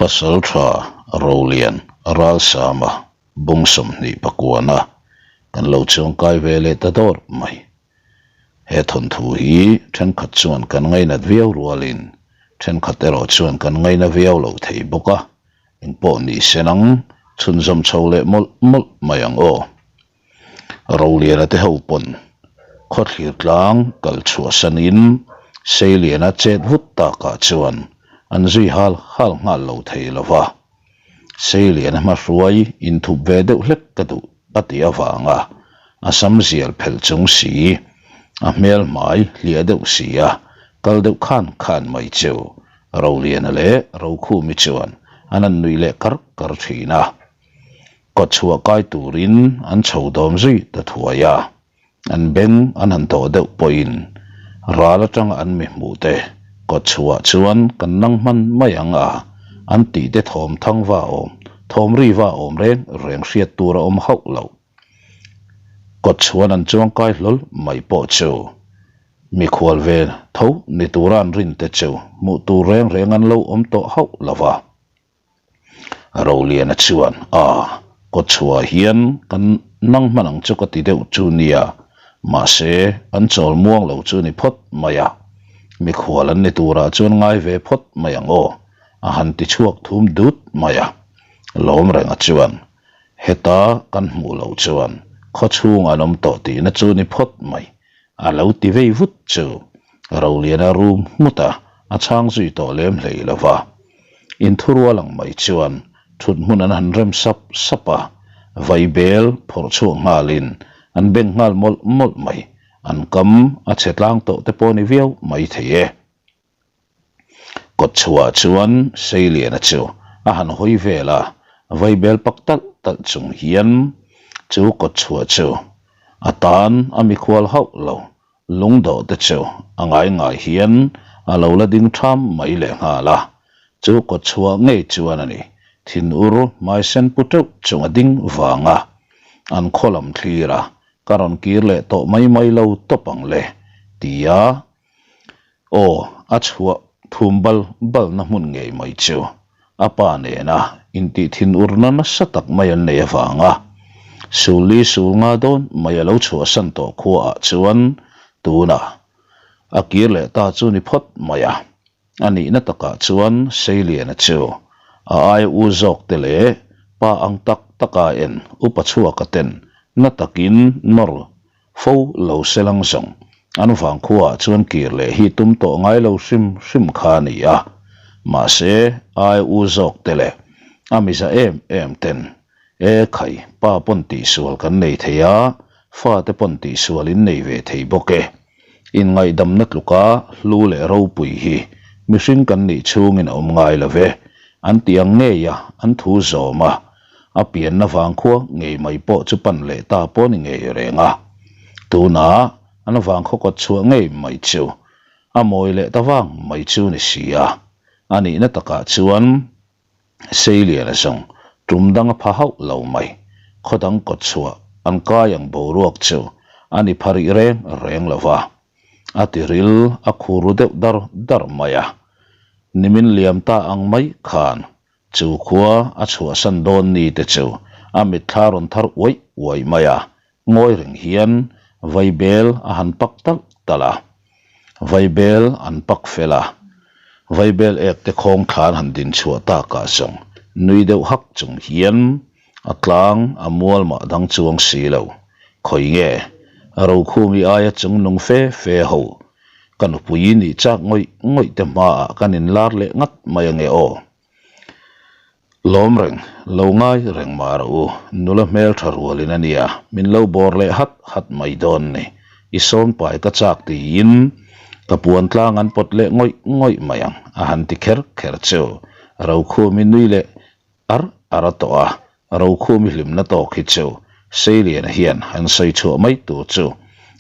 Pasaltha Rolian Ralsama bung 29 kan lo chuangkai ve leh ta dawr mai. He thawnthu hi thenkhat chuan kan ngainat viau rualin thenkhat erawh chuan kan ngaina viau lo thei bawk a, engpawh ni se nang chhunzawm chho leh mawlh mawlh mai ang aw. Roliana te ho pawn khawthlir tlang kal chhuahsanin Seiliana chet vut takah chuan an zui hal hal nghal lo thei lo va. Seiliana hmahruai inthup ve deuh hlek ka duh a tih avanga a sam zial phelh chung si, a hmel hmai hliah deuh si a kal deuh khan khan mai chu Roliana leh Rokhumi chuan an han nuih leh kar kar thin a. Kawtchhuah kai turin an chho dawm zui ta thuai a, an beng an han tawh deuh pawhin ral atanga an mi hmuh te kawtchhuah chuan kan nang hman mai ang a, an tih te thawm thang va awm, thawm ri va awm reng reng hriat tur a awm hauh lo. Kawtchhuan an chuang kai hlawl mai pawh chu mikhual ve tho ni tura an rin te chu hmuh tur reng reng an lo awm tawh hauh lo va. Roliana chuan, A, kawtchhuah hian kan nang hman ang chu ka ti deuh chu nia, mahse an chawl muang lo chu ni phawt mai a, mikhual an ni turah chuan ngai ve phawt mai ang aw, a han ti chhuak thum dut mai a. Lawmrenga chuan, Heta kan hmuh loh chuan khawchhung an awm tawh tihna chu ni phawt mai, a lo ti vei vut chu. Roliana rum nghut a, a chhang zui tawh lem hlei lo va. Inthurual ang mai chuan thut hmun an han rem sap sap a, vaibel phawrh chhuak nghalin an beng nghal mawlh mawlh mai, an kam a chhe tlang tawh te pawh ni viau mai thei e. Kawtchhuah chuan Seiliana chu a han hawi vel a, vaibel pak talh talh chung hian chu kawtchhuah chu a tan a mikhual hauh lo Lungdawh te chu a ngai ngai hian a lo la ding tham mai leh nghal a, chu kawtchhuah ngei chuan a ni. Thinur hmaisen pu teuh chung a ding vang a, an khaw lam thlir a, ka rawn kir leh tawh mai mai lo tawp ang le, tia aw a chhuah thum bal balna hmun ngei mai chu A pa nena intih thinurna nasa tak mai an nei avanga sul li sul nga dawn mai a lo chhuahsan tawh khuaah chuan tunah a kir leh ta chu ni phawt mai a. A nihna takah chuan Seiliana chu a aia u zawk te leh pa ang tak taka en upa chhuaka ten na takin nawr Fo lo selang zawng an vangkhuaah chuan kir leh hi tum tawh ngai lo hrim hrim kha a ni a, mahse ai u zawk te leh a miza em em ten e khai pa pawn tihsual kan nei thei a, fate pawn tihsual in nei ve thei bawk e. Inngaihdamna tluka hlu leh ropui hi mihring kan nih chhungin a awm ngai lo ve, an ti ang ngei a, an thu zawm a. A pianna vangkhua ngei mai pawh chu pan leh ta pawh ni ngei reng a. Tunah an vangkhaw kawt chhuah ngei mai chu a mawi leh ta vang mai chu ni si a. A nihna takah chuan Seiliana zawng tum dang a pha hauh lo mai. Khaw dang kawt chhuah an kai ang boruak chu a ni pha rih reng reng lo va. A tiril a khur ru deuh dar dar mai a. Nimin liam ta ang mai khan Chu khua a chhuahsan dawn ni te chu a mitthla rawn thar uaih uaih mai a, ngawi reng hian vaibel a han pak talh talh a. Vaibel an pak fel a, vaibel ek te khawng thla an han din chhuah takah zawng nui deuh hak chung hian a tlang a mual mah dang chuang si lo. Khawi nge Rokhumi aia chung nung fe fe ho ka nupui nih chak ngawih ngawih te hmaah kan inlar leh ngat mai ange aw. Lawm reng, lo ngai reng mah rawh u, nula hmel tha rualin a nia, min lo bawr leh hat hat mai dawn ni, i sawn pai ka chak tiin ka puan tlang an pawt leh ngawih ngawih mai ang a han ti kher kher chu Rokhumi nui leh ar ar a tawh a, Rokhumi hlimna tawk hi chu Seiliana hian han sawi chhuah mai tur chu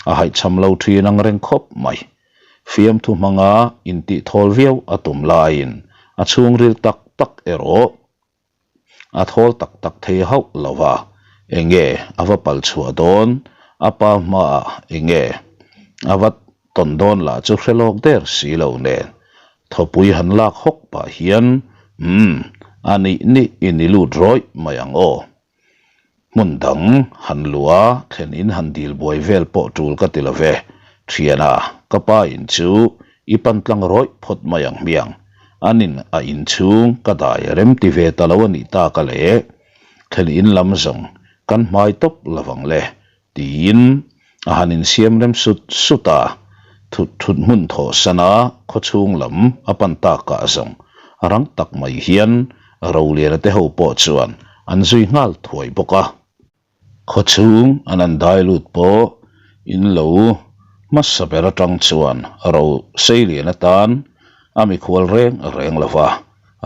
a haihchham lo thin ang reng khawp mai. Fiamthu hmanga intih thawl viau a tum laiin a chhungril tak tak erawh a thawl tak tak thei hauh lo va, enge a va pal chhuah dawn, a pa hmaah enge a va tawn dawn lah chu hre lawk der si lo nen thawpui han lak hawk pah hian, Umm, A nih nih in i lut rawih mai ang aw. Hmun dang han luh a thlen in han dil buai vel pawh tul ka ti lo ve. Thiana, ka pa in chu i pan tlang rawih phawt mai ang hmiang. Anin a inchhung ka dai rem ti ve ta lo a nih tak a le. Thlen in lam zawng kan hmai tawp lo vang le Tiin a han insiam rem sut sut a, thut thut hmun thawh sana khawchhung lam a pan takah zawng rang tak mai hian Roliana te ho pawh chuan an zui nghal thuai bawk a. Khawchhung an an dai lut pawh in lo hmasa ber atang chuan ro seilian atan a mikhual reng reng lo va,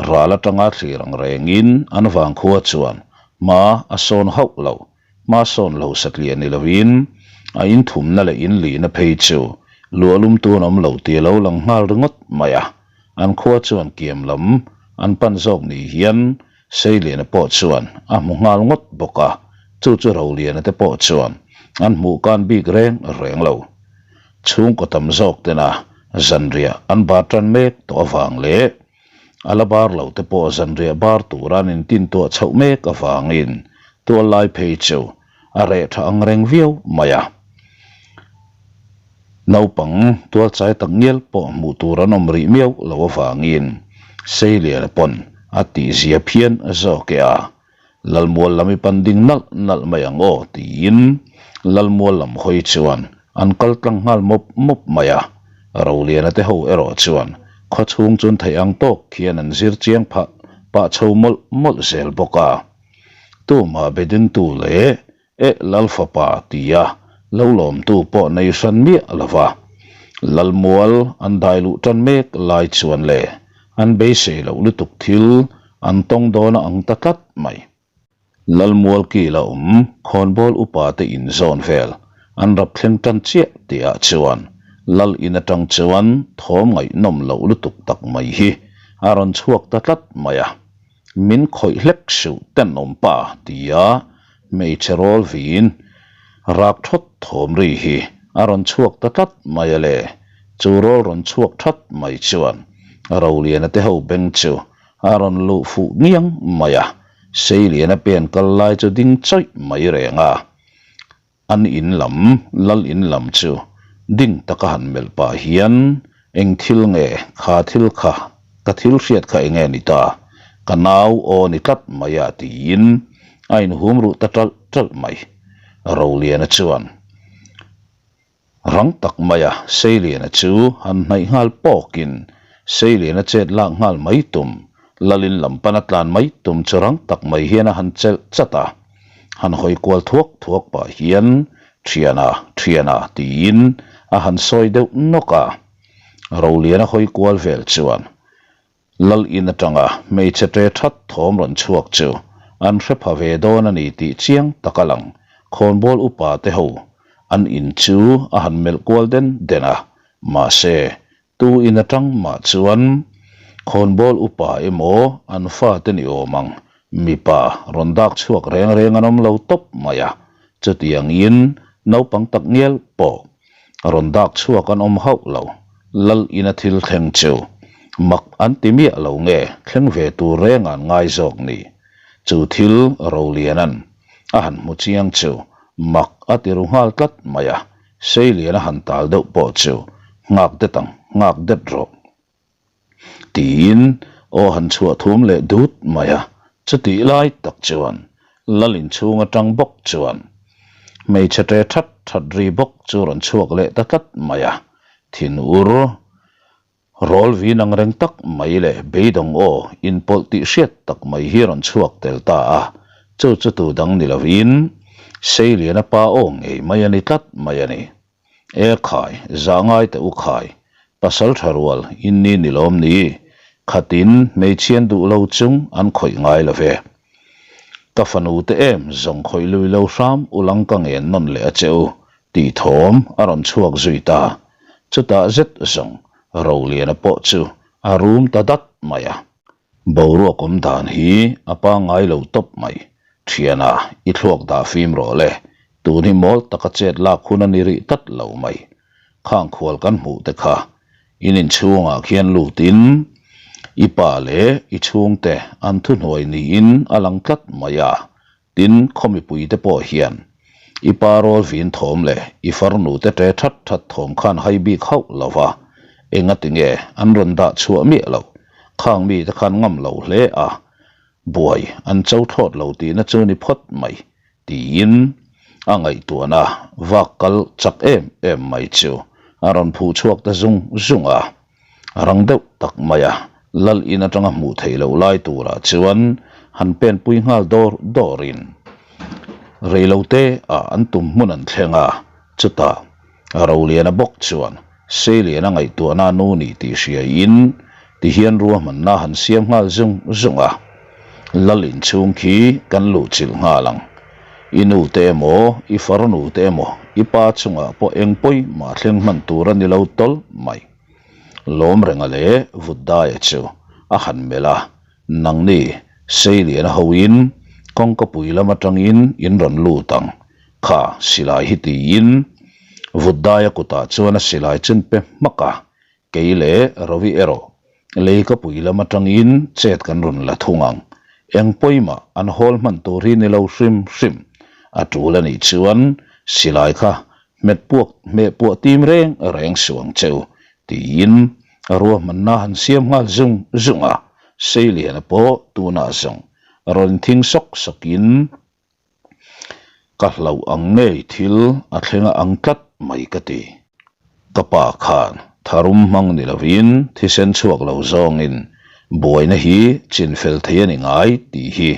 ral atanga thlir ang rengin an vangkhua chuan hma a sawn hauh lo. Hma sawn lo satliah ni lovin a inthumna leh inlihna phei chu luahlum tun awm lo tih a lo lang nghal ringawt mai a. An khua chuan kiam lam an pan zawk ni hian Seiliana pawh chuan a hmu nghal ngawt bawk a, chu chu Roliana te pawh chuan an hmuh kan bik reng reng lo. Chhungkaw tam zawk tena zanriah an bar tan mek tawh avang leh A la bar lo te pawh zanriah bar tura an intintuah chhoh mek avangin tual lai phei chu a reh tha ang reng viau mai a. Naupang tual chai tak ngial pawh hmuh tur an awm rih miau lo avangin Seiliana pawn a tihzia phian zawk e a. Lalmual lam i pan ding nalh nalh mai ang aw tiin Lalmual lam hawi chuan an kal tlang nghal mawp mawp mai a. Roliana te ho erawh chuan khaw chhung chun theih ang tawk khian an zir chiang phah pah chho mawlh mawlh zel bawk a. Tumah be dingtu leh E Lal fapa tia lo lawmtu pawh nei hran miah lo va, Lalmual an dai luh tan mek lai chuan le an beisei loh lutuk thil an tawng dawn a ang ta tlat mai. Lalmual kil a awm khawnbawl upa te inzawn vel an rap thleng tan chiah tihah chuan Lal in atang chuan thawm ngaihnawm loh lutuk tak mai hi a rawn chhuak ta tlat mai a. Min khawih hlek suh tenawm pa tia hmeichhe rawl vin rak thawt thawm ri hi a rawn chhuak ta tlat mai a le. Chu rawl rawn chhuak that mai chuan Roliana te ho beng chu a rawn luh fuh ngiang mai a, Seiliana pen kal lai chu ding chawih mai reng a. An in lam, lal in lam chu ding taka han melh pah hian, Eng thil nge kha thil kha, ka thil hriat kha enge ni ta, ka nau aw ni tlat mai a tiin a inhum ruh ta ṭalh ṭalh mai. Roliana chuan Rang tak maia Seiliana chu han hnaih nghal pawkin Seiliana chet lak nghal mai tum, Lalin lam pana tlan mai tum chu rang tak mai hian a han chelh chat a. Han hawi kual thuak thuak pah hian Thiana, Thiana tiin a han sawi deuh nawk a. Roliana hawi kual vel chuan Lal in atanga hmeichhe ṭe ṭhat thawm rawn chhuak chu an hre pha ve dawn a ni tih chiang tak a lang. Khawnbawl upa te ho an in chu a han melh kual den den a, mahse tu in atang mah chuan khawnbawl upa emaw an fate ni awm ang mipa rawn dak chhuak reng reng an awm lo tawp mai a, chutiangin naupang tak ngial pawh Rawn dak chhuak an awm hauh lo. Lal ina thil thleng chu mak an ti miah lo nge thleng ve tur reng an ngai zawk ni. Chu thil Rolianan a han hmu chiang chu mak a ti ru nghal tlat mai a, Seilian a han tal deuh pawh chu nghak det ang, nghak det rawh. Tiin aw han chhuah thum leh dut mai a, chutih lai tak chuan Lal inchhung atang bawk chuan hmeichhe ṭe that that ri bawk chu rawn chhuak leh ta tlat mai a, thin ur rawl vin ang reng tak mai leh beidawng aw inpawlh tih hriat tak mai hi rawn chhuak tel ta a, chu chu tu dang ni lovin Seiliana pa aw ngei mai a ni tlat mai a ni. E khai, zah ngai teh u khai, pasal tha rual in ni ni lawm ni, khatin hmeichhian duh lo chung an khawih ngai lo ve. Ka fanu te em zawng khawih lui lo hram ulang ka ngen nawn leh a che u, tih thawm a rawn chhuak zui ta. Chutah zet zawng Roliana pawh chu a rum ta dat mai a. Boruak awm dan hi a pangngai lo tawp mai. Thiana, i thluak dah fim rawh le. Tun hi mawl taka chet lak hun a ni rih tlat lo mai. Khang khual kan hmuh te kha in inchhungah khian lutin. I pa leh i chhungte an thuhnuai niin a lang tlat mai a, tin khaw mipuite pawh hian i pa rawl vin thawm leh i farnu te ṭe ṭhat ṭhat thawm khan hai bik hauh lo va, engati nge an rawn dah chhuah miah loh? Khang mite khan ngam lo hle a, buai an cho thlawt lo tihna chu ni phawt mai. Tiin a ngaihtuahna vak kal chak em em mai chu a rawn phuh chhuak ta zung zung a. Rang deuh tak mai a, lal in atanga hmuh theih loh lai turah chuan han pen pui nghal dawr dawrin reilote ah an tum hmun an thleng a, chutah Roliana bawk chuan Seiliana ngaihtuahna nu nih tih hriaiin tihian ruahmanna han siam nghal zung zung a, Lal inchhung khi kan luhchilh nghal ang. I nu te emaw, i farnu te emaw, i pa chungah pawh eng pawimah thleng hman tur a ni lo tawlh mai. Lawmrenga leh Vutdaia chu a han melh a, Nangni, Seiliana hoin kawngkapui lam atangin in rawn lut ang. Kha, silai hi tiin Vutdaia kutah chuan a silai chun pe hmak a, kei leh Rovi erawh leikapui lam atangin chet kan rawn la thung ang. Eng pawimah an hawl hman tur hi ni lo hrim hrim. A tul a nih chuan silai kha hmet puak hmeh puah tim reng reng suh ang che u, tiin ruahmanna han siam nghal zung zung a, Seiliana pawh tunah zawng rawn thing sawk sawkin ka hlauh ang ngei thil a thleng a ang tlat mai ka ti. Ka pa khan tharum hmang ni lovin thisen chhuak lo zawngin buaina hi chinfel thei a ni ngai tih hi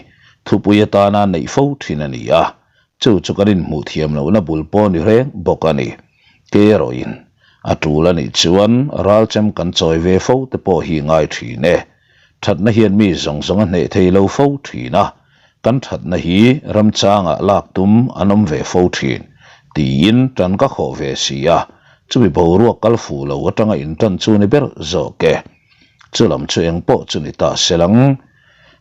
thupui atana neih fo thin a ni a, Chu chu kan inhmuh thiam lohna bul pawh ni reng bawk a ni. Kei erawhin a tul a nih chuan ralchem kan chawi ve fo te pawh hi ngai thin e. Thatna hian mi zawng zawng a hneh thei lo fo thin a, kan thatna hi ramchangah lak tum an awm ve fo thin tiin tan ka khawh ve si a, chumi boruak kal fuh lo atanga intan chu ni ber zawk e. Chu lam chu eng pawh chu ni ta se lang,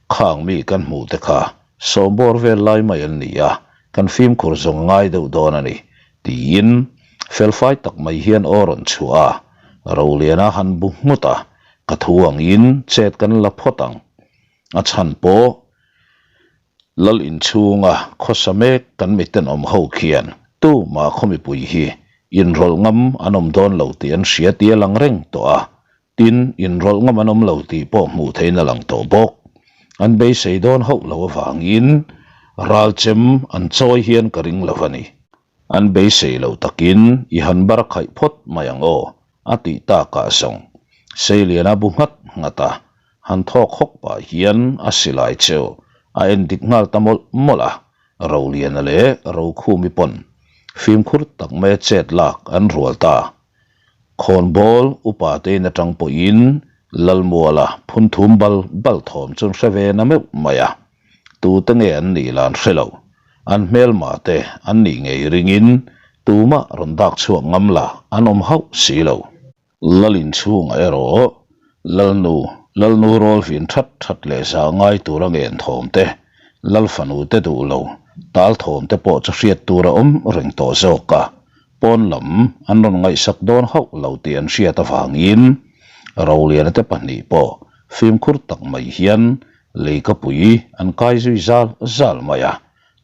khang mi kan hmuh te kha Sawmbawr vel lai mai an ni a, kan fimkhur zawng a ngai deuh dawn a ni, tiin felfai tak mai hian aw rawn chhuah a, Roliana han bu nghut a, ka thu angin chet kan la phawt ang. A chhan pawh Lal inchhunga khawsa mek kan miten awm ho khian tumah khaw mipui hi inrawlh ngam an awm dawn lo tih an hria tih a lang reng tawh a, Tin, inrawlh ngam an awm lo tih pawh hmuh theihin a lang tawh bawk. An beisei dawn hauh lo avangin ralchem an chawi hian ka ring lo a ni. An beisei loh takin i han bar khaih phawt mai ang aw, a tih takah zawng Seiliana bu nghat nghat a, han thawk hawk pah hian a silai chu a en dik nghal ta mawlh mawlh a, Roliana leh Rokhumi pawn fimkhur tak maia chet lak an rual ta. Khawnbawl upa te in atang pawhin Lalmuala phun thum bal bal thawm chu an hre ve na meuh mai a, tute nge an nih lah an hre lo. An hmelma te an nih ngei ringin tumah rawn dak chhuak ngam lah an awm hauh si lo. Lal inchhungah erawh Lalnu, Lalnu rawl vin that that leh zah ngai tura ngen thawm te, Lal fanu te duh lo tal thawm te pawh chu hriat tur a awm reng tawh zawk a. Pawn lam an rawn ngaihsak dawn hauh lo tih an hriat avangin Roliana te pahnih pawh fimkhur tak mai hian leikapui an kai zui zal zal mai a.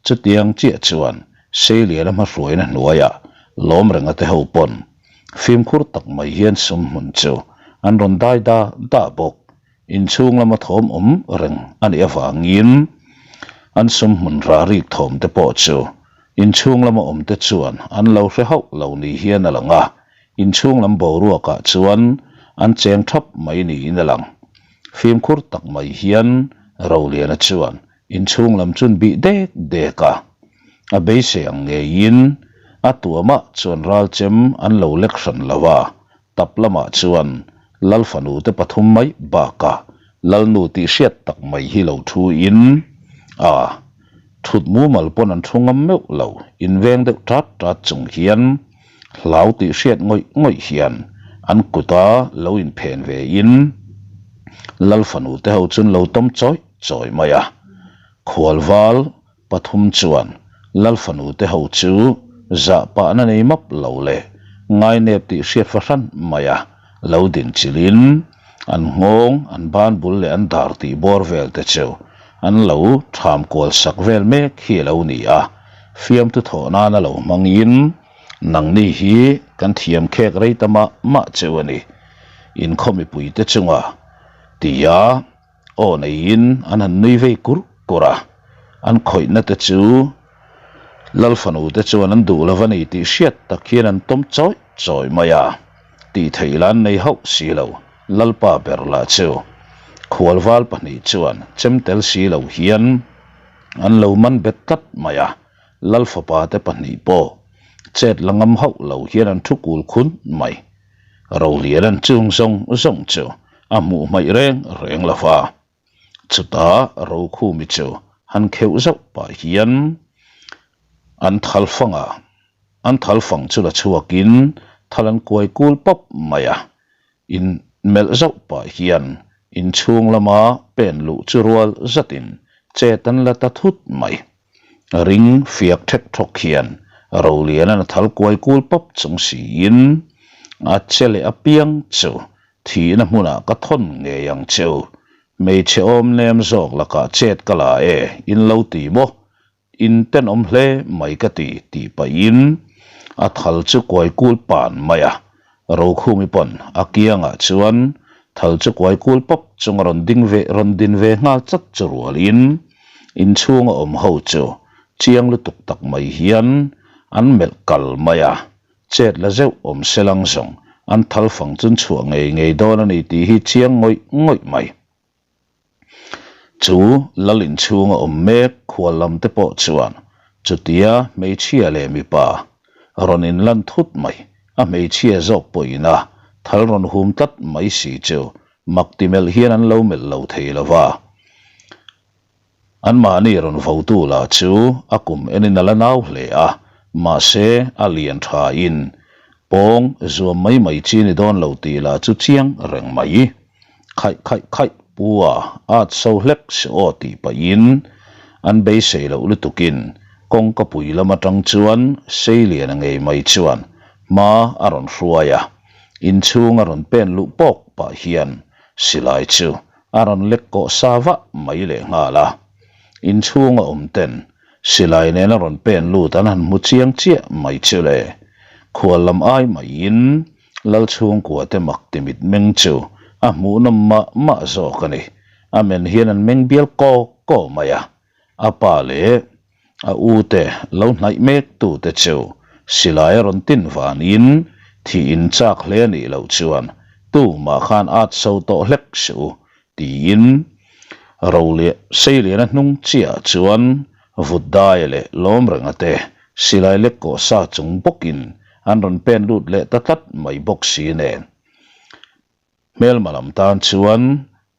Chutiang chiah chuan Seiliana hmahruaina hnuaiah Lawmrenga te ho pawn fimkhur tak mai hian sumhmun chu an rawn dai da da bawk. Inchhung lama thawm awm reng a nih avangin an sumhmun rah rik thawm te pawh chu inchhung lama awm te chuan an lo hre hauh lo ni hian a lang a, inchhung lam boruakah chuan an cheng thap mai niin a lang. Fimkhur tak mai hian Roliana chuan inchhung lam chun bih dek dek a, a beisei ang ngeiin a tuamah chuan ralchem an lo lek hran lo a, Tap lamah chuan Lal fanu te pathum mai bakah Lalnu tih hriat tak mai hi lo thu in a thut mumal pawn an thu ngam meuh lo, inveng deuh tat tat chung hian hlau tih hriat ngawih ngawih hian an kuta lo inphen ve in Lal fanu te ho chun lo tawm chawi chawi mai a, khualval Pathum chuan Lal fanu te ho chu zah pahna nei map lo leh ngainep tih hriat fahran mai a lo din chilhin. An nghawng, an ban bul leh an dar tih bawr vel te chu an lo tham kual sak vel mek hi a lo ni a, fiamthu thawh nana lo hmangin nangni hi kan thiam khek rei ta mah mah cheu a ni, inkhaw mipuite chunga tia aw neiin an han nui vei kur kur a, an khawihna te chu Lalfanu te chuan an duh lo a ni tih hriat tak hian an tawm chawi chawi mai a, tih theih la an nei hauh si lo, Lalpa ber lah chu khualval pahnih chuan chem tel si lo hian an lo man bet tlat mai a, Lalfapa te pahnih pawh chet la ngam hauh lo hian an thu kul khun mai. Rolianan chung zawng zawng chu a hmuh hmaih reng reng lo va. Chutah Rokhumi chu han kheuh zauh pah hian an thal fang a, an thal fang chu la chhuakin thal an kuai kul pawp mai a, in melh zauh pah hian inchhung lama pen luh chu rual zatin chet an la ta thut mai. Ring fiak thek thawk hian Rolianan a thal kuai kul pawp chung siin a che leh apiang chu Thihna hmunah ka thawn ngei ang che u. Hmeichhe awm nem zawk lakah chet ka la e, in lo ti maw? In tenawm hle mai ka ti, tih pahin a thal chu kuai kul pan mai a. Rokhumi pawn a kiangah chuan thal chu kuai kul pawp chung a rawn ding ve rawn din ve nghal chat chu rualin inchhunga awm ho chu chiang lutuk tak mai hian an melh kal mai a. Chet la zeuh awm se lang zawng an thal fang chun chhuah ngei ngei dawn a ni tih hi chiang ngawih ngawih mai. Chu lal inchhunga awm mek khual lam te pawh chuan chutia hmeichhia leh mipa rawn inlan thut mai, a hmeichhia zawk pawhin a thal rawn hum tlat mai si chu mak ti melh hian an lo melh lo thei lo va. Anmahni rawn votu lah chu a kum enin a la nau hle a, mahse a lian thain pawng zuam mai mai chi ni dawn lo tih lah chu chiang reng mai. Khaih khaih khaih pu a at so hlek si aw tih pahin an beisei loh lutukin kawngka pui lam atang chuan Seiliana ngei mai chuan hma a rawn hruai a, inchhung a rawn pen luh pawk pah hian silai chu a rawn lek kawh sa vah mai leh nghal a. Inchhunga awm ten silai nena rawn pen lut an han hmu chiang chiah mai chu le. Khual lam ai maiin Lal chhungkua te mak ti mit meng chu a hmuhnawm mah mah zawk a ni. A men hian an meng bial kawk kawk mai a. A pa leh a u te lo hnaih mek tu te chu silai a rawn tin vanin thih in chak hle a nih loh chuan tumah khan at so tawh hlek suh u tiin Roliah Seiliana hnung chiah chuan Vutdaia leh Lawmrenga te silai lek kawh sa chung bawkin an rawn pen lut leh ta tlat mai bawk si nen. Hmelma lam tan chuan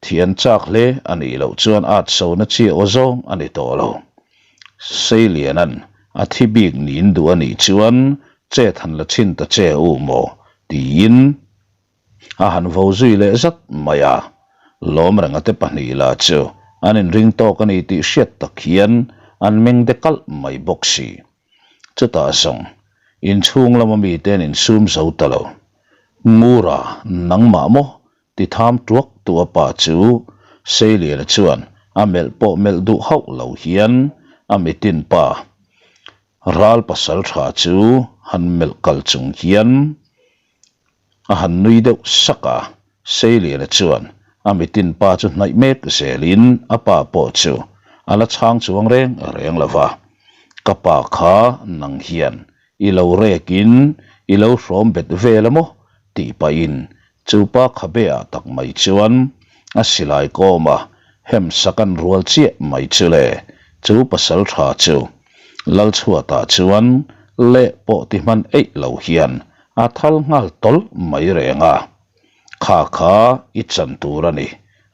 thian chak hle a nih loh chuan at sona chi aw zawng a ni tawh lo. Seilianan a thi bik niin duh a nih chuan chet han la chhin ta che u maw tiin a han vo zui leh zat mai a. Lawmrenga te pahnih lah chu an inring tawk a ni tih hriat tak hian an meng de kalh mai bawk si. Chutah zawng inchhung lama mite an insum zo ta lo. Ngura, nangmah maw? ti tham tuak tu a pa chu Seiliana chuan a melh pawh melh duh hauh lo hian a mitin pa ral pasal tha chu han melh kal chung hian A han nui deuh sak a, Seiliana chuan a mitin pa chu hnaih mek zelin a pa pawh chu a la chhang chuang reng reng lo va. Ka pa kha nang hian i lo rekin i lo hrawm bet vel a maw? tih pahin chu pa khabe ah tak mai chuan a silai kawm a hem sak an rual chiah mai chu le, chu pasal tha chu Lalchhuatah chuan leh pawh ti hman eih lo hian A thal nghal tawlh mai reng a, Kha kha i chan tur a ni,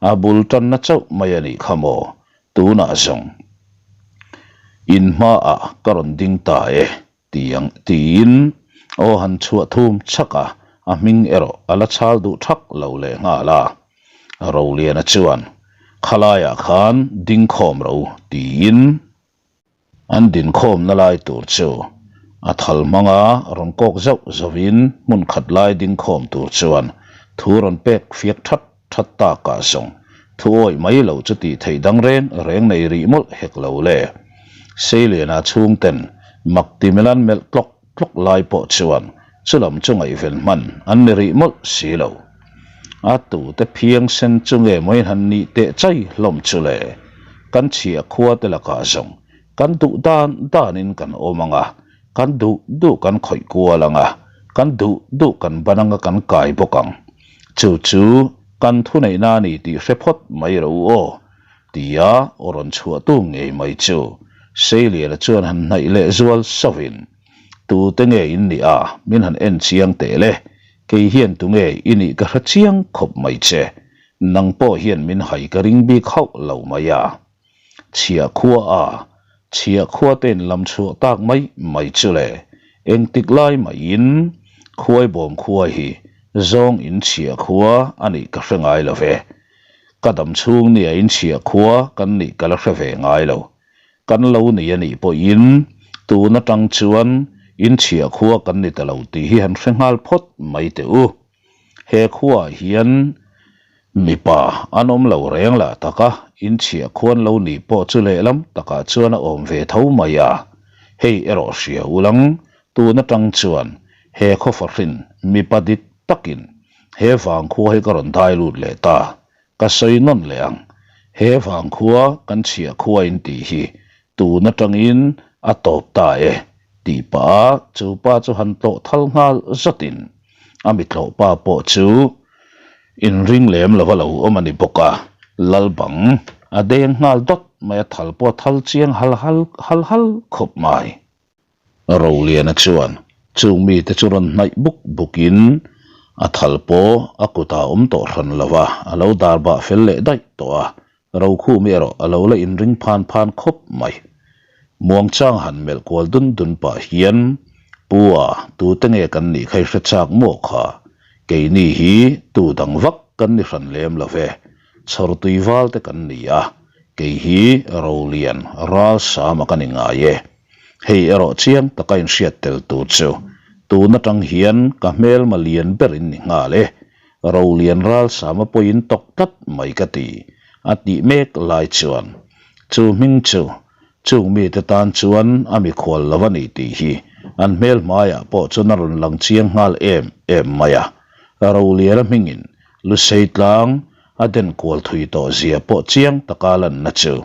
a bul tanna chauh mai a nih kha maw, tunah zawng in hmaah ka rawn ding ta e ti ang tiin aw han chhuah thum chhak a, a hming erawh a la chhal duh thak lo leh nghal a. Roliana chuan, Khalaiah khan ding khawm ro tiin. An dinkhawmna lai tur chu a thal hmanga rawn kawk zauh zauhin hmun khat lai dingkhawm tur chuan thu rawn pek fiak that. That takah zawng thu awih mai lo chu tih theih dang reng reng nei rih mawlh hek lo le. Seiliana chhungten mak ti milan melh tlawk tlawk lai pawh chuan chulam chu ngaihven hman an ni rih mawlh si lo. A tute phiang sen chu nge maw in han nih teh chai hlawm chu le. Kan chhiah khua te lakah zawng kan duh dan danin kan awm ang a, kan duh duh kan khawih kual ang a, kan duh duh kan ban ang a kan kai bawk ang. Chu chu kan thuneihna a ni tih hre phawt mai ro u aw, tia aw rawn chhuahtu ngei mai chu Seiliana chuan han hnaih leh zual sauhin, Tute nge in nih a, min han en chiang teh le, kei hian tunge i nih ka hre chiang khawp mai che, nang pawh hian min hai ka ring bik hauh lo mai a. Chhiah khua a, chhiah khua te in lam chhuah tak mai mai chu le, engtik lai maiin Khuaibawm khua hi zawng in chhiah khua a nih ka hre ngai lo ve. Ka dam chhung nia in chhiah khua kan nih ka la hre ve ngai lo. Kan lo nei a nih pawhin tun atang chuan in chhiah khua kan ni ta lo tih hi han hre nghal phawt mai teh u. He khuaah hian mipa an awm lo reng lah tak a, inchhiah khuan lo nih pawh chu lehlam takah chuan a awm ve tho mai a. Hei erawh hria ulang, tun atang chuan he khaw fahrin mipa dik takin he vangkhua hi ka rawn dai lut leh ta. Ka sawi nawn leh ang, he vangkhua kan chhiah khua in tih hi tun atangin a tawp ta e tih pah a chu pa chu han tlawh thal nghal zatin a mitlawh pa pawh chu inring lem lova lo awm a ni bawk a, lal bang a deng nghal dawt mai a thal pawh a thal chiang hal hal hal hal khawp mai. Roliana chuan chung mite chu rawn hnaih buk bukin a thal pawh a kutah a awm tawh hran lo va, a lo dar bah fel leh daih tawh a, Rokhum erawh a lo la inring phan phan khawp mai. Muangchang han melh kual dun dun pah hian, Pu a, tute nge kan nih kha i hre chak maw kha? Keini hi tu dang vak kan ni hran lem lo ve. Chhawrtui val te kan ni a, kei hi Rolian Ralsama ka ni ngai e. Hei erawh chiang taka inhriat tel tur chu tun atang hian ka hmelma lian ber in ni nghal e. Rolian Ralsama pawhin tawk tlat mai ka ti, a tih mek lai chuan chu hming chu chung mite tan chuan a mikhual lo a ni tih hi an hmel hmaiah pawh chuan a rawn lang chiang nghal em em mai a. Roliana hmingin Lusei tlang a den kual thui tawh zia pawh chiang taka lanna chu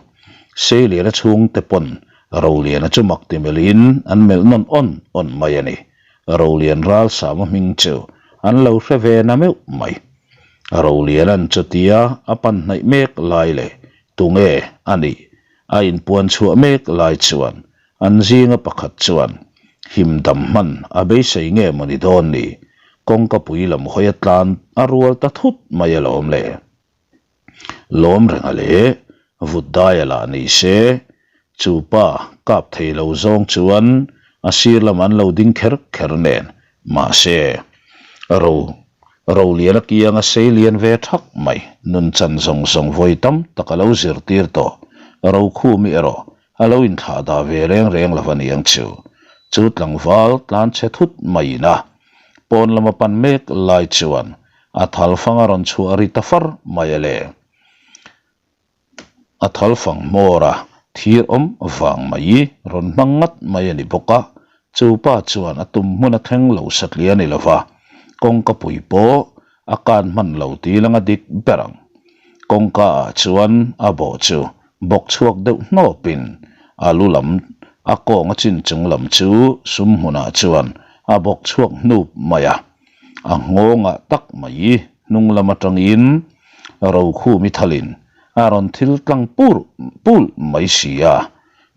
Seiliana chhungte pawn Roliana chu mak ti melhin an melh nawn awn awn mai a ni. Rolian Ralsama hming chu an lo hre ve na meuh mai. Roliana'n chutia a pan hnaih mek lai leh tunge a nih a inpuan chhuah mek lai chuan an zinga pakhat chuan him dam hman a beisei nge maw ni dawn ni, kawngkapui lam hawi a tlan a rual ta thut mai alawm le. Lawm renga leh vut daia lah ni se, chu pa kap thei lo zawng chuan a sir lam an lo ding kher kher nen, mahse, ro Roliana kianga sei lian ve thak mai, nunchan zawng zawng vawi tam tak a lo zirtir tawh, Rokhumi erawh a lo inthlah dah ve reng reng lo a niang chu. Chu tlangval tlan chhe thut maiin a pawn lama pan mek lai chuan A thal fang a rawn chhuah ri ta far mai a le. A thal fang hmawr a thir awm vang mai rawn hmang ngat mai a ni bawk a, chu pa chuan a tum hmun a thleng lo satliah a ni lo va, kawngka pui pawh a kan hman lo tih lang a dik ber ang. Kawngka ah chuan a bawh chu bawk chhuak deuh hnawpin a lu lam a kawng a chin chung lam chu sum hmunah chuan a bawk chhuak hnup mai a. A nghawngah tak mai hnung lam atangin Rokhumi thalin a rawn thil tlang pur pul mai si a,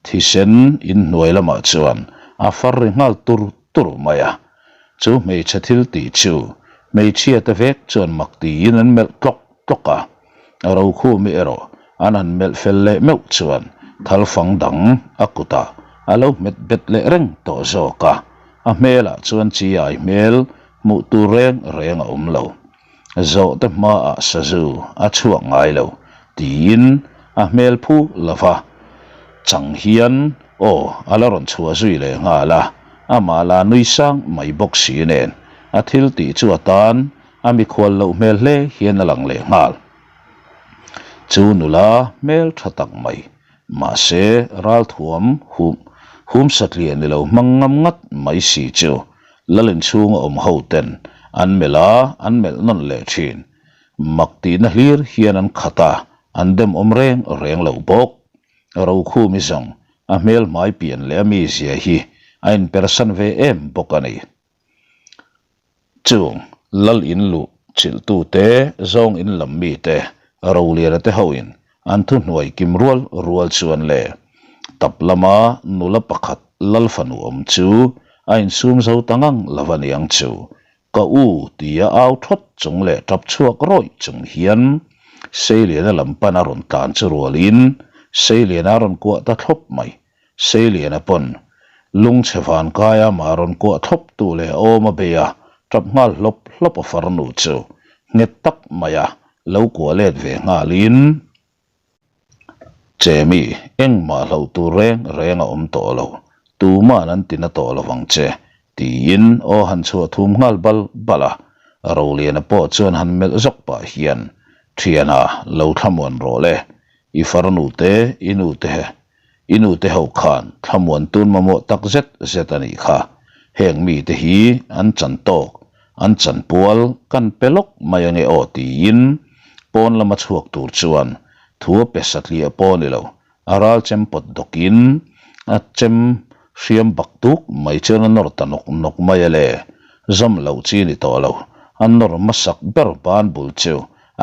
thisen inhnuai lamah chuan a far ri nghal tur tur mai a. Chu hmeichhe thil tih chu hmeichhia te vek chuan mak tiin an melh tlawk tlawk a. Rokhumi erawh an han melh fel leh meuh chuan thalfang dang a kutah a lo hmet bet leh reng tawh zawk a, a hmelah chuan chi ai hmel hmuh tur reng reng a awm lo. Zawhte hmaah sazu a chhuak ngai lo tiin a hmel phu lova chang hian aw a la rawn chhuah zui leh nghal a, amah la nui sang mai bawk si nen a thil tih chu a tan. a mikhual loh hmel hle hian a lang leh nghal. Chu nula hmel tha tak mai, mahse ralthuam hum hum satliah ni lo hmang ngam ngat mai si chu lal inchhunga awm ho ten an melh a, an melh nawn leh thin. Mak tihna hlir hian an khat a, an dem awm reng reng lo bawk. Rokhumi zawng a hmel hmai pian leh a mizia hi a inpersan ve em bawk a ni. Chung lal in luh chilhtute zawng in lam mite Roliana te hoin an thuhnuai kim rual rual chuan le tap lama nula pakhat lal fanu awm chu a insum zo ta ngang lo a niang chu Ka u tia au thawt chung leh tap chhuak rawih chung hian Seiliana lam pan a rawn tlan chu rualin Seiliana a rawn kuah ta thlawp mai. Seiliana pawn lungchhe vankaia mah rawn kuah thlawp tu leh awm a bei a, tap nghal hlawp hlawp a farnu chu nghet tak maia lo kuah let ve nghalin, Chemi, engmah hlauh tur reng reng a awm tawh lo, tuma'n an tina tawh lo vang che, tiin aw han chhuah thum nghal bal bal a, Roliana pawh chuan han melh zawk pah hian, Thiana, lo thlamuan rawh le, i farnu te, i nu te he, i nu te ho khan thlamuan tun mamawh tak zet zet a nih kha, heng mite hi an chan tawk, an chanpual kan pe lawk mai ange aw tiin pawn lama chhuak tur chuan thu a pe satliah pawh a ni lo, a ral chem pawt dawkin a chem hriam bak tuk mai chuan a nawr ta nawk nawk mai a le, zawm loh chi ni tawh lo, a nawr hmasak ber ban bul chu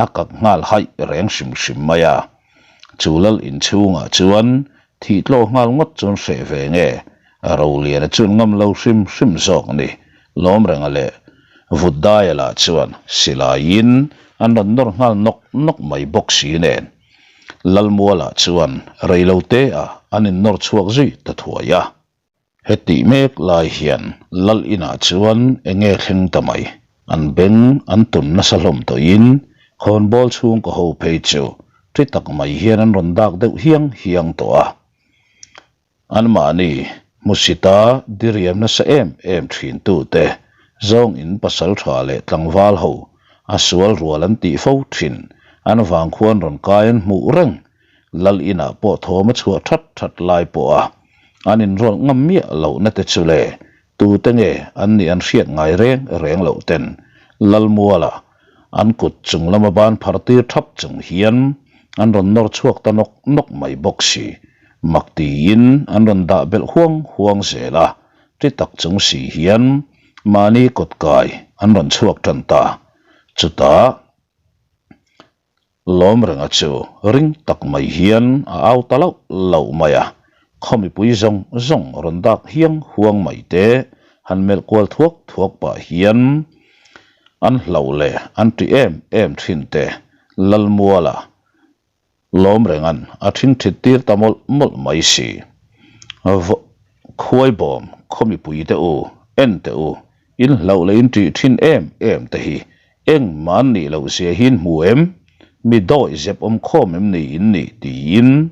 a kak nghal haih reng hrim hrim mai a. Chu lal inchhungah chuan thih tlawh nghal ngawt chuan hreh ve nge? Roliana chuan ngam lo hrim hrim zawk ni. Lawmrenga leh Vutdaia lah chuan silaiin an rawn nawr nghal nawk nawk mai bawk si nen. Lalmualah chuan reiloteah an innawr chhuak zui ta thuai a. Hetih mek lai hian Lal inah chuan eng nge thleng ta mai? An beng an tun nasa hlawm tawhin khawnbawl chhungkaw ho phei chu ṭi tak mai hian an rawn dak deuh hiang hiang tawh a. Anmahni hmusita diriam nasa em em ṭhintute zawng in pasal ṭha leh tlangval ho a sual rual an tih fo ṭhin an vang khuan rawn kai an hmuh reng Lal inah pawh thawm a chhuah that that lai pawh a an inrawlh ngam miah lohna te chu le tute nge an nih an hriat ngai reng reng loh ten Lalmuala an kut chung lama ban phar tir thap chung hian an rawn nawr chhuak ta nawk nawk mai bawk si. Mak tiin an rawn dah belh huang huang zel a, ti tak chung si hian mahni kawt kai an rawn chhuak tan ta. Chutah. Lawmrenga chu ring tak mai hian a au ta lauh lauh mai a, khaw mipui zawng zawng rawn dak hiang huang mai te han melh kual thuak thuak pah hian an hlauh leh an ṭih em em ṭhin te Lalmuala Lawmrenga'n a ṭhingṭhit tir ta mawlh mawlh mai si. Khuaibawm khaw mipui te u, en teh u, In hlauh leh in ṭih ṭhin em em te hi engmah an nih loh zia hi in hmu em? Mi dawih zep awm khawm em ni in nih? tiin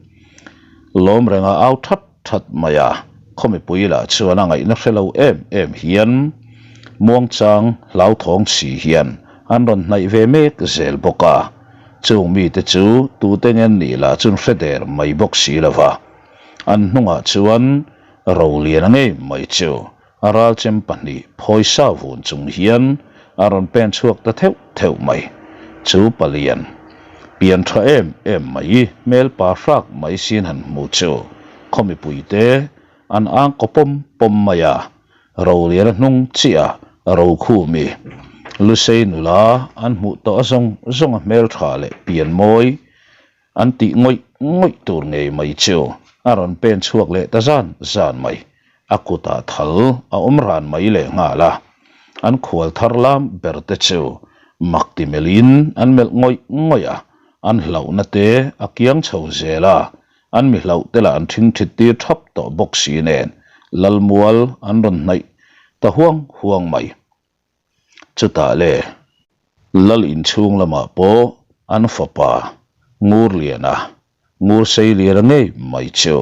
lawm renga au that that mai a. Khaw mipui lah chuan a ngaihna hre lo em em hian muangchang hlauthawng si hian an rawn hnaih ve mek zel bawk a. Chung mite chu tute nge an nih lah chu an hre der mai bawk si lo va. An hnungah chuan Roliana ngei mai chu A ralchem pahnih phawisa vun chung hian a rawn pen chhuak ta theuh theuh mai. Chu palian pian tha em em mai hmel pa hrak mai sin han hmu chu khaw mipuite an ang kaw pawm pawm mai a, Roliana hnung chiah a Rokhumi Lusei nula an hmuh tawh a zawng zawng a hmel tha leh pian mawi An tih ngawih ngawih tur ngei mai chu a rawn pen chhuak leh ta zan zan mai. A kutah thal a awm ran mai leh nghal a. An khual thar lam ber te chu mak ti melhin an melh ngawih ngawih a, an hlauhna te a kiang chho zel a, an mi hlauh te lah an ṭhing ṭhit tir ṭhap tawh bawk si nen Lalmual an rawn hnaih ta huang huang mai. Chutah le, Lal inchhung lamah pawh an fapa Ngurliana, Ngurseiliana ngei mai chu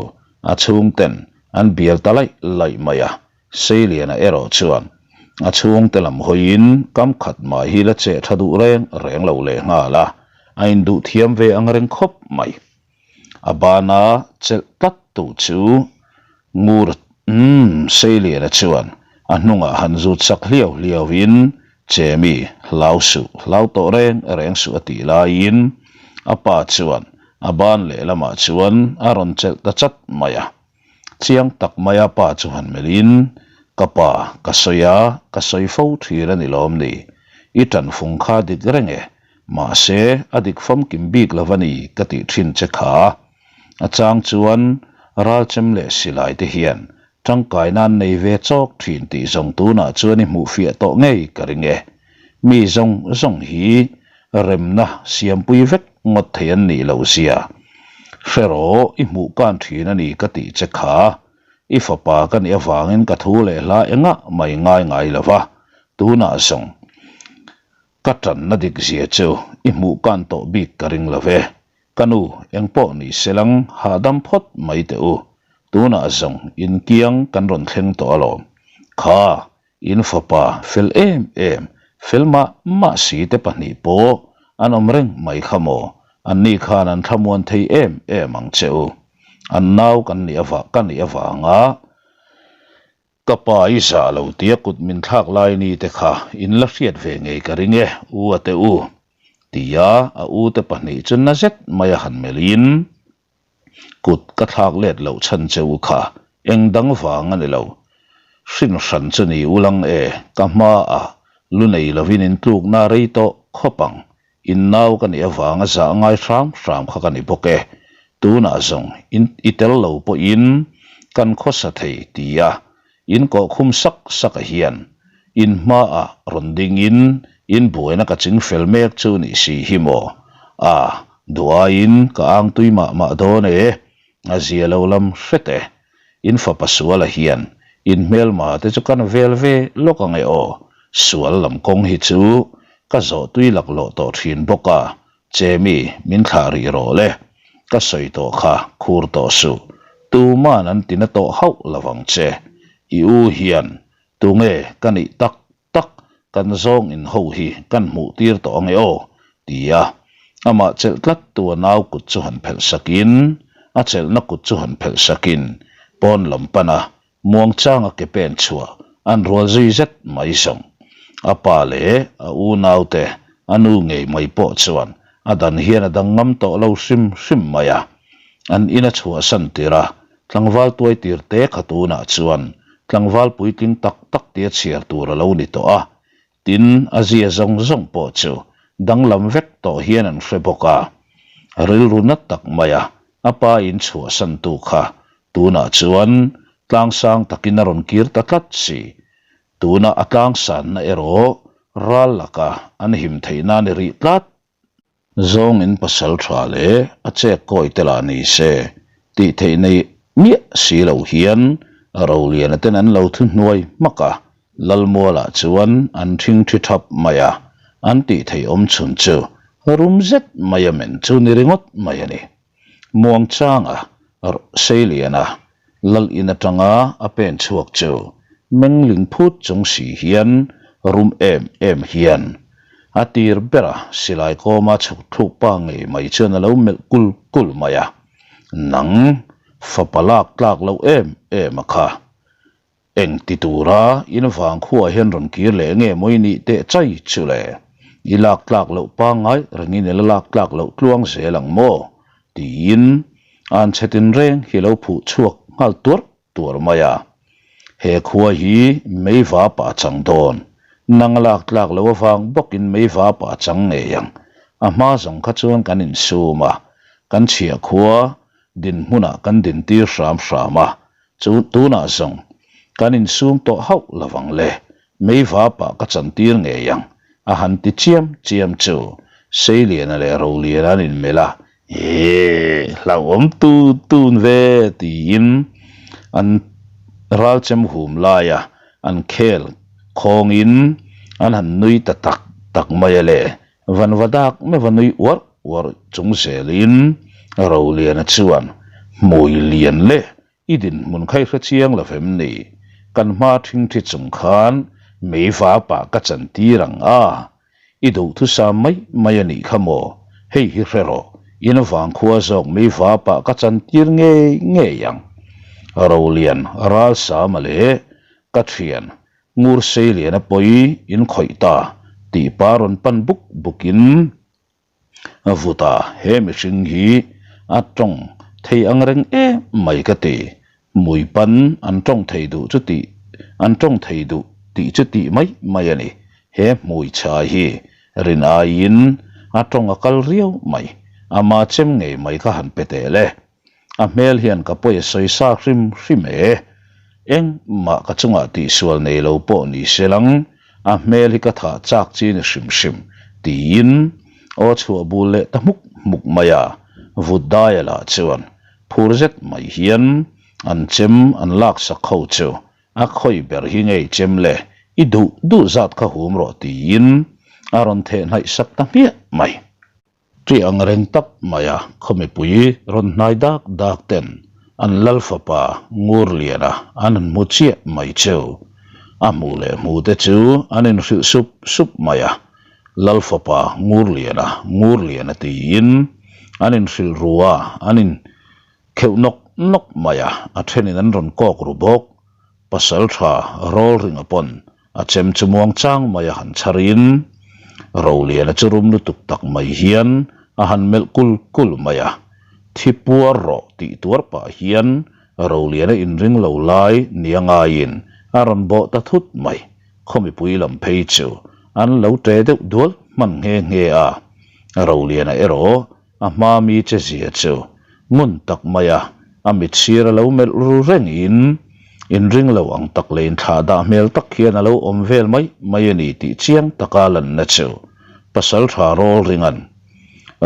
a chhungten an bial ta laih laih mai a, Seiliana erawh chuan. A chhungte lam hawiin kam khat mah hi la cheh tha duh reng reng lo leh nghal a, a induh thiam ve ang reng khawp mai. A bana chelh tlat tu chu Ngur umm Seiliana chuan a hnungah han zut sak hliau hliauin Chemi hlau suh, hlau tawh reng reng suh a tih laiin a pa chuan a ban lehlamah chuan a rawn chelh ta chat mai a. Chiang tak maia pa chu han melhin, Ka pa, ka sawi a, ka sawi fo thin a ni lawm ni? I tanfung kha dik reng e, mahse a dik famkim bik lo a ni ka tih thin che kha. A chang chuan ralchem leh silai te hian tangkaina an nei ve chawk thin tih zawng tunah chuan i hmuh fiah tawh ngei ka ring e. Mi zawng zawng hi remna siampui vek ngawt thei an nih loh zia. Hre rawh, i hmuh kan thin a ni ka tih che kha. I fapa ka nih avangin ka thu leh hla engah mai ngai ngai lo va, tunah zawng ka tanna dik zia chu i hmuh kan tawh bik ka ring lo ve. Ka nu, engpawh ni selang hahdam phawt mai teh u. Tunah zawng inkiang kan rawn thleng tawh alawm. Kha, In fapa fel em em, fel mah mah si te pahnih pawh an awm reng mai kha maw? Anni khan an thlamuan thei em em ang che u. An nau kan nih avah ka nih avanga ka pa i zah lo tia kut min thlak lai ni te kha in la hriat ve ngei ka ring e, u a te u. Tia a u te pahnih chu na zet mai a han melhin Kut ka thlak let loh chhan che u kha eng dang vang a ni lo. Hrin hran chu ni ulang e, ka hma ah lu nei lovin in tlukna rei tawh khawp ang. In nau ka nih avanga zah ngai hram hram kha ka ni bawk e. Tunah zawng in i tel lo pawhin kan khawsa thei ti a In kawh khum sak sak a hian in hmaah rawn ding in in buaina ka ching fel mek chu nih si hi maw? A, duaiin ka ang tui mah mah dawn e, a zia lo lam hret e. In fapa suala hian in hmelma te chu kan vel ve lawk ang e aw, sual lam kawng hi chu ka zawh tui laklawh tawh thin bawk a, Chemi, min thlah rih rawh le. Ka sawi tawh kha, khur tawh suh. Tuman an tina tawh hauh lo vang che. I u hian tunge ka nih tak tak kan zawng in ho hi kan hmuh tir tawh ange aw, ti a. Amah chelh tlat tu a nau kut chu han phelh sakin, a chelhna kut chu han phelh sakin, pawn lam pan a Muangchanga ke pen chhuah an rual zui zet mai zawng. A pa leh a unaute a nu ngei mai pawh chuan a dan hian a dang ngam tawh lo hrim hrim mai a. An ina chhuahsan tir a, tlangval tuai tir te kha tunah chuan tlangval puitling tak tak tia chhiar tur a lo ni tawh a. Tin, a zia zawng zawng pawh chu danglam vek tawh hian an hre bawk a. Rilru na tak maia a pa in chhuahsantu kha tunah chuan tlangsang takin a rawn kir ta tlat si. Tuna a tlangsanna erawh ral laka an him theih nan i rih tlat. Zawng in pasal tha leh a chek kawi te lah ni se tih theih nei miah si lo hian Roliana ten an lo thu hnuai hmak a, Lalmualah chuan an thing thi thap mai a, an tih theih awm chhun chu rum zet mai a men chu ni ringawt mai a ni. Muangchanga Seiliana Lal in atanga a pen chhuak chu mengling phut chung si hian rum em em hian a tir bera silai kawma chhuk thluk pa ngei mai chuan a lo melh kul kul mai a, Nang fapa lak tlak loh em em a kha. Eng ti tura in vangkhuaah hian rawn kir leh nge maw i nih teh chai chu le? I lak tlak loh pangngai rengin i la lak tlak loh tluang zel ang maw? tiin an chhe tinreng hi lo phuh chhuak nghal tuarh tuarh mai a. He khua hi meiva pah chang dawn, nang a lak tlak loh avang bawkin meiva pah chang ngei ang. A hma zawng kha chuan kan insum a, kan chhiah khua dinhmunah kan dintir hram hram a, Chu tunah zawng kan insum tawh hauh lo vang le, meiva pah ka chantir ngei ang, a han ti chiam chiam chu Seiliana leh Roliana an inmelh a, Eeh, hlauhawm tun tun ve tiin an ralchem hum laia an khel khawngin an han nui ta tak tak mai a le, vanva dak meuh a nui uarh uarh chung zelin Roliana chuan hmui lian leh I dinhmun kha i hre chiang lo vem ni? Kan hma thingthi chung khan Meivapah ka chantir ang a, i duhthusam mai mai a nih kha maw? Hei hi hre rawh, in vangkhua zawk meivapah ka chantir ngei ngei ang. Rolian Ralsama leh ka thian Ngurseiliana pawi in khawih ta tih pa rawn pan buk bukin A vut a, he mihring hi a tawng thei ang reng em mai ka ti. Mui pan an tawng thei duh chu tih an tawng thei duh tih chu tih mai mai a ni. He hmui chhai hi rin aiin a tawng a kal riau mai. Ama chem ngei mai ka han pe teh le. A hmel hian ka pawi a sawi sa hrim hrim e. Engmah ka chungah tihsual nei lo pawh ni se lang, a hmel hi ka thah chak chi ni hrim hrim, tiin aw chhuah bul leh ta hmuk hmuk mai a. Vutdaia lah chuan phur zet mai hian an chem an laksak ho chu a khawi ber hi ngei chem le, i duh duh zat kha hum rawh tiin a rawn theh hnaih sak ta hmiah mai. Ṭi ang reng tak maia khaw mipui rawn hnai dak dak ten an lal fapa Ngurliana an han hmu chiah mai chu. A hmuh leh hmu te chu an inhrilh sup sup mai a, Lal fapa Ngurliana, Ngurliana tiin an inhrilh ru a, an in kheuh nawk nawk mai a, a ṭhenin an rawn kawk ru bawk. Pasalṭha Rawlringa pawn A chem chu muang chang mai a han chhar in, Roliana chu rum lutuk tak mai hian a han melh kul kul mai a. Thi puar rawh tih tuar pah hian Roliana inring lo lai nia ngaiin a rawn bawh ta thut mai. Khaw mipui lam phei chu an lo ṭe deuh dual hman nghe nghe a. Roliana erawh A hma mi che zia chu ngun tak mai a, a mit sir a lo melh ru reng in, inring lo ang tak leh inthlah dah hmel tak hian a lo awm vel mai mai a ni tih chiang taka lanna chu Pasaltha Rawlringa'n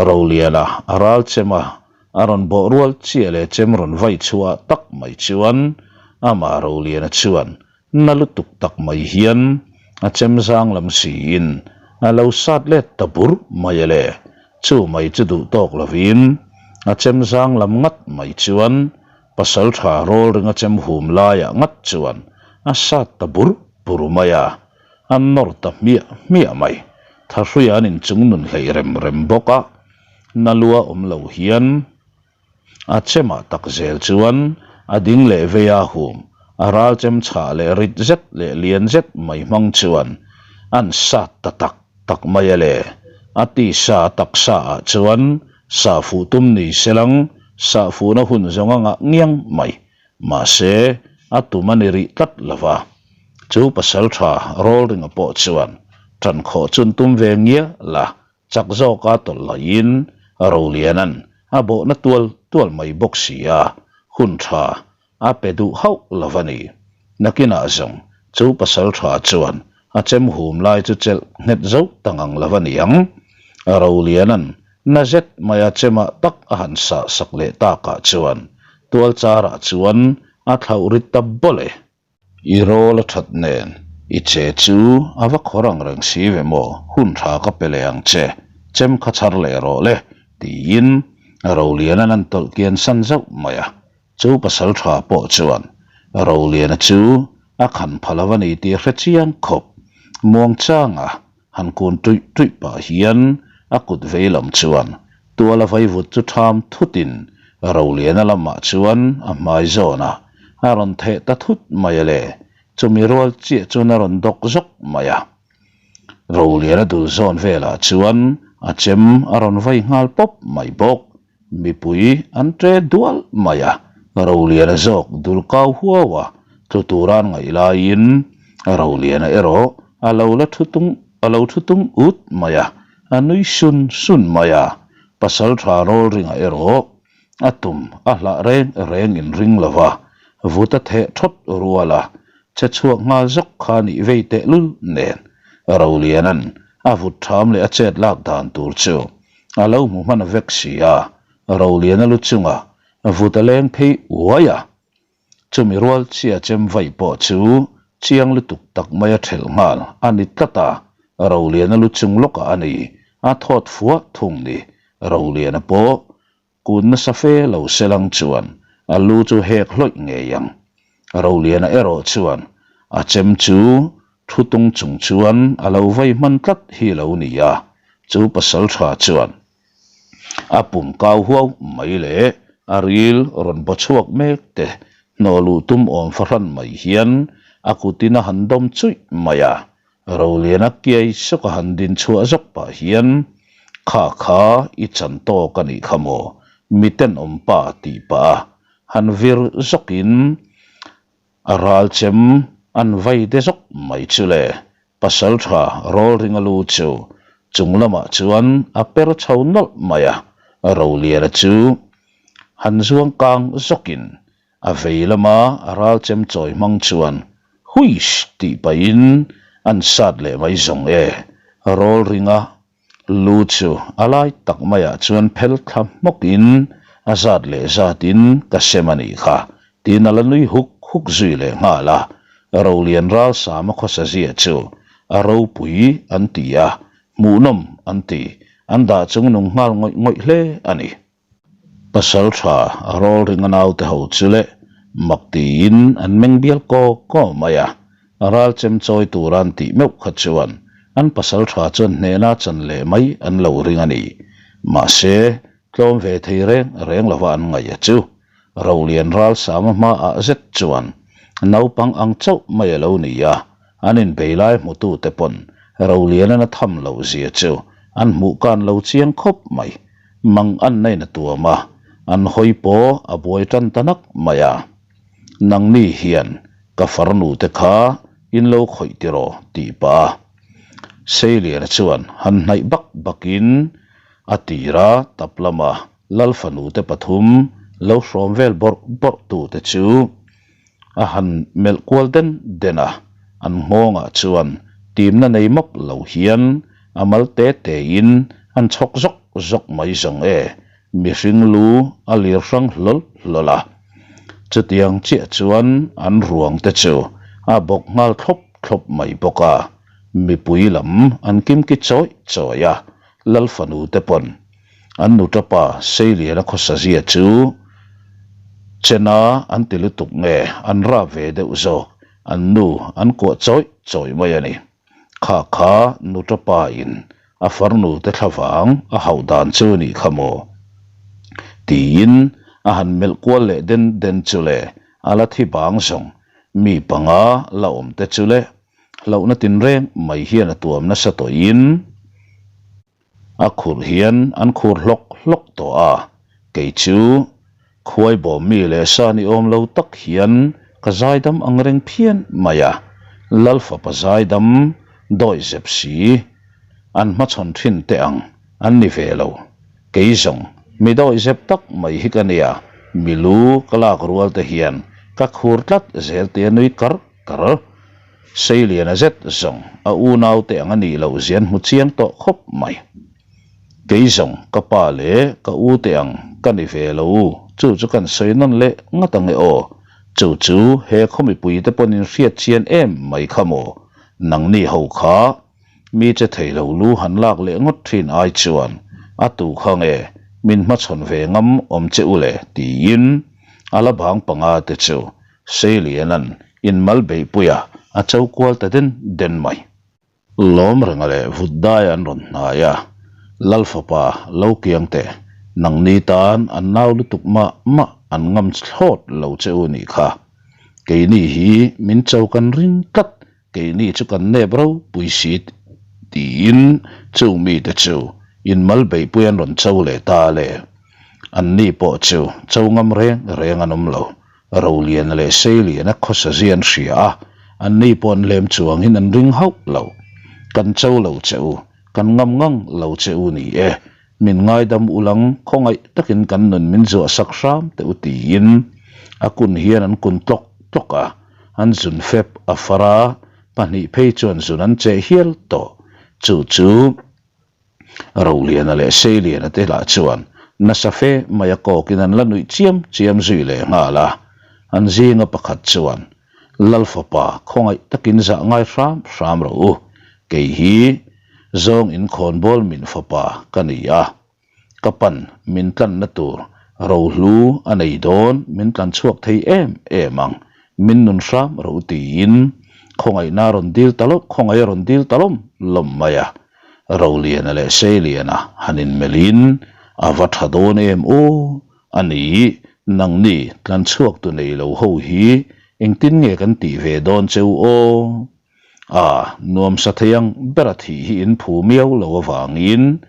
Roliana a ral chem a, a rawn bawh rual chiah leh chem rawn vai chhuah tak mai chuan amah Roliana chuan Na lutuk tak mai hian a chem zang lam siin a lo sat let ta bur mai a le. Chu mai chu duh tawk lovin a chem zang lam ngat mai chuan pasaltha rawl ringa chem hum laiah ngat chuan a sat ta bur bur mai a, a nawr ta hmiah hmiah mai. Thahruia an inchung nun hleih rem rem bawk a, na lua awm lo hian A chemah tak zel chuan a ding leh vei a hum, a ral chem chhah leh rit zet leh lian zet mai hmang chuan an sat ta tak tak mai a le. A tisa a taksa ah chuan sah fuh tum ni se lang, sah fuhna hun zawng a ngah ngiang mai. Mahse, a tum a ni rih tlat lo va. Chu pasaltha Rawlringa pawh chuan ṭan khawh chun tum ve ngial a, Chak zawka tawlh laiin Roliana'n a bawhna tual tual mai bawk si a, hun tha a pe duh hauh lo a ni. Nakinah zawng chu pasal tha chuan a chem hum lai chu chelh nghet zo ta ngang lo a ni ang. Roliana'n na zet maia chemah tak a han sah sak leh takah chuan tual charah chuan a thlauh rit ta bawlh e. I rawl a that nen, i che chu a va khawr ang reng si ve maw, hun tha ka pe leh ang che, chem kha chhar leh rawh le, tiin Roliana'n an tawlh kian san zauh mai a. Chu pasal tha pawh chuan Roliana chu a khan pha lo a ni tih a hre chiang khawp. Muangchanga Han kun tuih tuih pah hian a kut vei lam chuan tual a vaivut chu ṭham thutin Roliana lamah chuan a hmai zawnah a rawn theh ta thut mai a le, chumi rual chiah chuan a rawn dawk zawk mai a. Roliana dul zawn velah chuan a chem a rawn vai nghal pawp mai bawk. Mipui an ṭe dual mai a, Roliana zawk dul kau huau a, tlu tura an ngaih laiin Roliana erawh a lo la thu tung a lo thu tung ut mai a, a nui sun sun mai a, Pasalṭha Rawlringa erawh a tum a hlah reng reng inring lo va, vut a theh ṭhawt rual a, che chhuak nghal zawk kha nih vei tehlul nen Roliana'n a vut ṭham leh a chet lak dan tur chu A lo hmu hman vek si a, Roliana lu chunga vut a leng phei uai a. Chumi rual chia chem vaih pawh chu chiang lutuk tak mai a thelh nghal a ni tlat a, Roliana lu chung lawkah a ni a thawt fuah thung ni. Roliana pawh kun nasa fe lo selang chuan a lu chu hek hlawih ngei ang. Roliana erawh chuan a chem chu. Thu tung chung chuan a lo vai hman tlat hi lo ni a, chu pasaltha chuan a pum kau huau mai leh a ril rawn baw chhuak mek te hnawh luh tum awm fahran mai hian a kutin a han dawm chuih mai a, Roliana kiai sawk a han din chhuah zawk pah hian, Kha kha i chan tawk a nih kha maw, mi tenawm pa tih pah a han vir zawkin A ral chem an vai de zawk mai chu le, Pasaltha Rawlringa lu chu chung lamah chuan a per chho nawlh mai a, Roliana chu han zuang kang zawkin a vei lama a ral chem chawi hmang chuan Huish! tih pahin an sat leh mai zawng e, Rawlringa Lu chu a lai tak maiah chuan phel thla hmawkin a zat leh zatin ka sem a nih kha tiin a la nui huk huk zui leh nghal a. Rolian Ralsama khawsa zia chu a ropui an ti a, hmuhnawm an ti, an dah chungnung nghal ngawih ngawih hle a ni. Pasal tha Rawlringa naute ho chu leh mak tiin an meng bial kaw kaw mai a, ral chem chawi tura an tih meuh kha chuan an pasal tha chuan hnehna chan leh mai an lo ring a ni. Mahse, tlawm ve thei reng reng lova an ngaih a chu. Rolian Ralsama hmaah zet chuan naupang ang chauh mai a lo ni a, an inbei lai hmutute pawn Rolianan a tham loh zia chu an hmuh kan lo chiang khawp mai. Mang an nain a tuam a, an hawi pawh a buai tan ta nak mai a. Nangni hian ka farnu te kha in lo khawih tiraw tih pah a. Seiliana chuan han hnaih bak bakin a tir a, tap lama Lal fanu te pathum lo hrawm vel bawrh bawrh tu te chu a han melh kual den den a, an nghawngah chuan timna nei mawp lo hian a mal te tein an chhawk zawk zawk mai zawng e, mihring lu a lir hrang hlawl hlawl a. Chutiang chiah chuan an ruang te chu a bawk nghal thlawp thlawp mai bawk a, mipui lam an kimki chawih chawih a, Lal fanu te pawn An nutapa Seiliana khawsa zia chu Chena an ti lutuk nge an rap ve deuh zawk, an nu an kuah chawih chawih mai a ni. Kha kha nutapa in a farnu te thlavang a hauh dan chu nih kha maw? Tiin a han melh kual leh den den chu le a la thi bang zawng mi panga la awm te chu le hlauhna tinreng mai hian a tuam nasa tawhin A khurh hian an khur hlawk hlawk tawh a, kei chu khuai bawm mi leh sa ni awm lo tak hian ka zaidam ang reng phian mai a, Lal fapa zaidam dawi zep si an hmachhawn thin teh ang an ni ve lo. Kei zawng mi dawi zep tak mai hi ka nia, mi lu ka lak rual te hian ka khur tlat zel tia nui kar kar. Seiliana zet zawng a unaute ang a nih loh zian hmu chiang tawh khawp mai. Kei zawng ka pa leh ka ute ang ka ni ve lo, chu chu kan sawi nawn leh ngat ang e aw. Chu chu he khaw mipuite pawn in hriat chian em mai kha maw? Nangni ho kha mi che thei lo lu han lak leh ngawt thin ai chuan a tu kha nge min hmachhawn ve ngam awm che u le tiin a la bang panga te chu Seilianan inmal beihpuia a cho kual ta den den mai. Lawm renga leh vut dai an rawn hnai a, Lal fapa lo kiang teh, nangni tan an nau lutuk mah mah an ngam thlawt lo che u nih kha. Keini hi min cho kan ring tlat, keini chu kan nep ropui si tiin chung mite chu inmal beihpui an rawn cho leh ta le. Anni pawh chu cho ngam reng reng an awm lo. Roliana leh Seiliana khawsa zia an hria a, anni pawh an lem chuangin an ring hauh lo. Kan cho lo che u, kan ngam ngang lo che u ni e, min ngaidam ulang khawngaih takin kan nun min zuah sak hram teh u tiin a kun hian an kun tlawk tlawk a, an zun fep a far a, pahnih phei chuan zun an cheh hial tawh. Chu chu. Roliana leh Seiliana te lah chuan nasa fe mai a kawkin an la nuih chiam chiam zui leh nghal a, an zinga pakhat chuan, Lal fapa khawngaih takin zah ngai hram hram rawh u, kei hi zawng inkhawnbawl min fapa ka ni a, Ka pan min tlanna tur rohlu a nei dawn min tlan chhuak thei em em ang, min nun hram ro tiin Khawngaihna a rawn dil ta lawm, khawngaih a rawn dil ta lawm lawm mai a. Roliana leh Seiliana han inmelhin a va tha dawn em aw, a ni, nangni tlanchhuak tu nei lo ho hi engtin nge kan tih ve dawn che u aw? A, nuamsa thei ang bera thih hi in phu miau lo avangin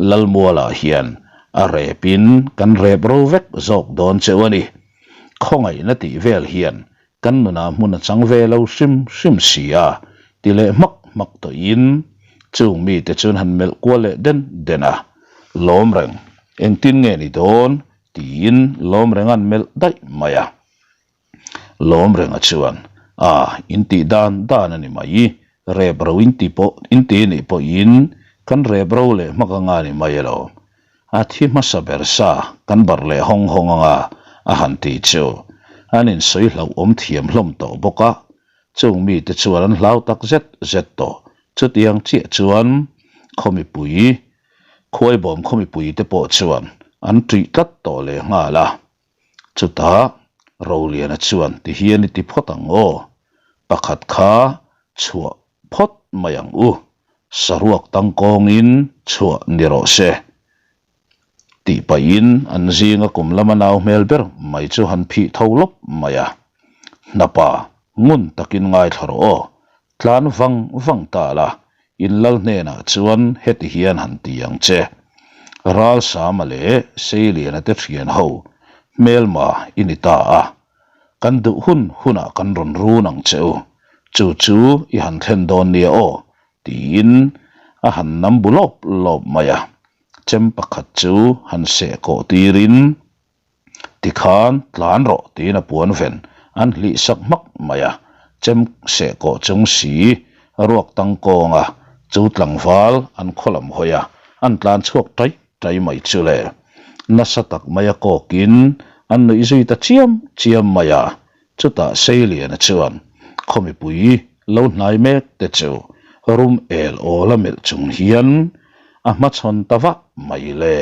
Lalmualah hian a repin kan rep ro vek zawk dawn che u a ni. Khawngaihna tih vel hian Kan nunah hmun a chang ve lo hrim hrim si a, ti leh hmak hmak tawhin chung mite chuan han melh kual leh den den a, Lawm reng, engtin nge ni dawn? tiin lawm reng an melh daih mai a. Lawm renga chuan, A, in tih dan dan a ni mai, rep ro in ti pawh in ti nih pawhin kan rep ro leh hmak anga ni mai alawm, A thi hmasa ber sa kan barh leh hawng hawng anga a han ti chu an insawi hlauhawm thiam hlawm tawh bawk a, chung mite chuan an hlau tak zet zet tawh. Chutiang chiah chuan khaw mipui, khuaibawm khaw mipui te pawh chuan an ṭih tlat tawh leh nghal a. Chutah Roliana chuan tihian i ti phawt ang aw, pakhat kha chhuah phawt mai ang u, saruak tangkawngin chhuah ni rawh se tih pahin an zinga kum lama nau hmel ber mai chu han phih tho lawp mai a. Hnapa ngun takin ngaithla rawh aw, tlan vang vang ta la, in lal hnenah chuan heti hian han ti ang che. Ralsama leh Seiliana te thian ho hmelma i ni ta a, Kan duh hun hunah kan rawn run ang che u, chu chu i han thlen dawn nia aw, tiin a han nam bu lawp lawp mai a. Chem pakhat chu han seh kawh tirin, Tikhan tlan rawh tiin a puan ven an hlih sak hmak mai a. Chem seh kawh chung si ruak tang kawnga chu tlangval an khaw lam hawi a, an tlan chhuak tai tai mai chu le. Nasa tak maia kawkin an nuih zui ta chiam chiam mai a, chutah Seiliana chuan khaw mipui lo hnai mek te chu rum el awl a melh chung hian a hmachhawn ta vah mai le.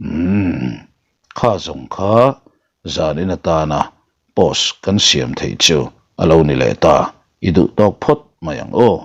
Umm, kha zawng kha zanin atana post kan siam theih chu a lo ni leh ta, i duh tawk phawt mai ang aw.